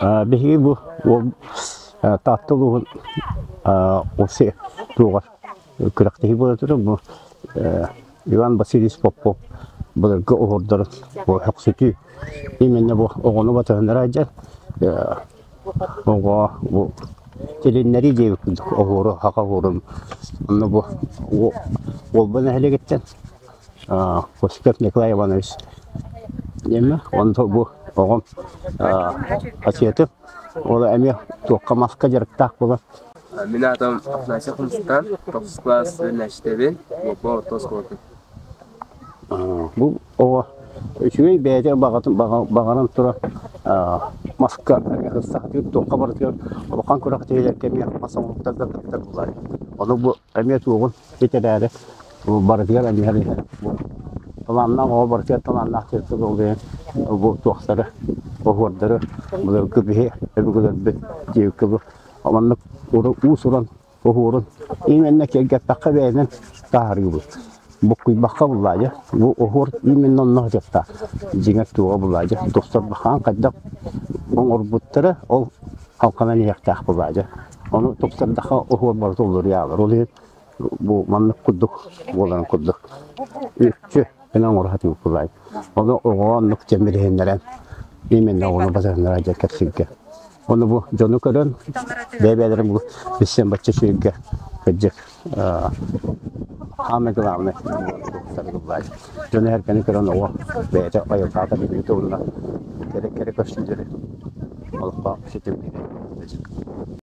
Биһиги бу уол Таатта улууһун Осе туоҕар күрэхтэһии буола турар. Бу Иван Васильевич Попов былыргы оһуордарын бу өксүтүү именно бу оҕону батыһыннара сылдьар оҕо бу тилиннэрии диэбит курдук оһуору саха оһуорун онно бу Уолба нэһилиэгиттэн Костев Николай Иванович диэммэ онто бу оҕом хасиятым ол эмиэ туохха маска дьарыктаах буолан. Мин аатым Афанасий Хомустан, тохсус класс үөрэнээччитэбин, Уолба орто оскуолатын. Бу оҕо үчүгэй бэйэтэ баҕатын баҕаран турар маска сахатыгар туохха барытыгар улахан күрэхтэһиилэргэ эмиэ мас оҥоһуктарга кыттар буолар. Ону бу эмиэ туоҕун ситэрээри барытыгар эмиэ иһэр. Бу талааннаах оҕо барытыгар талааннаах сиргэ бу туохтары оһуордары былыргы биһи өбүгэлэрбит диэбиккэ бу маннык уус-уран оһуорун именно киэргэппэххэ бэйэнэн таһаарыыбыт. Буккуйбахха буллаадьа. Бу оһуор именно онно сытта. Дьиҥэр туоҕа буллаадьа. Тупсарбахаан хайдах оҥорбуттара ол халханан иһиэхтээх буллаадьа. Ону тупсардаха оһуор барыта уларыйаалар. Ол иһин бу маннык курдук буоларын курдук үкчү гына оҥоро сатыыбыт буллаадьа. Ону оҕо оннук дьэммириһиннэрэн именно оҕону батыһыннара дьэ кэпсииргэ. Ону бу дьону көрөн, бэйэ-бэйэлэрин бу билсэн бачча үчүгэйгэ кырдьык самое главное дьону эргэни көрөн оҕо бэйэтэ айылҕата билбитэ уонна кэрэ кэрэ көстүүлэри олоххо ситимниир.